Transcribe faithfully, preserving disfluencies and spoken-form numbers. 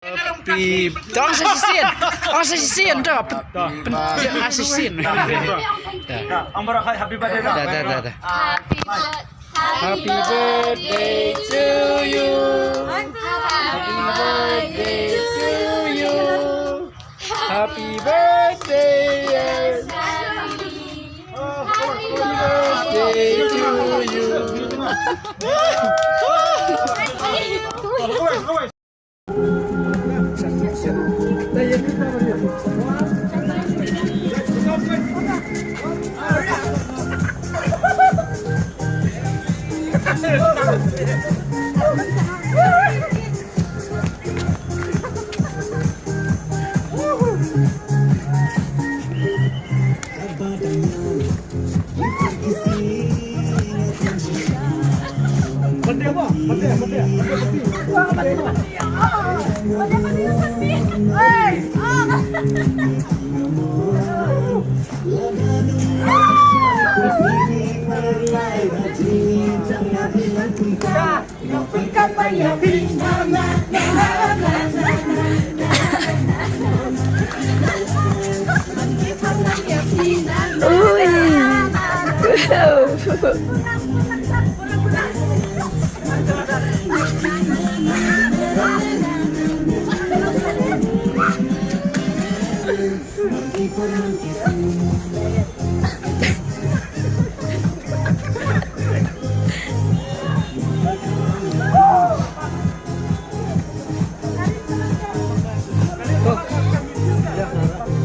Happy. Tong sa shisien. Tong sa shisien to. Pen, pen, ah, shisien. Da. Ang barang happy birthday. Da, da, da, da. Happy birthday. Happy birthday to you. Happy birthday to you. Happy birthday, yes. Happy birthday to you.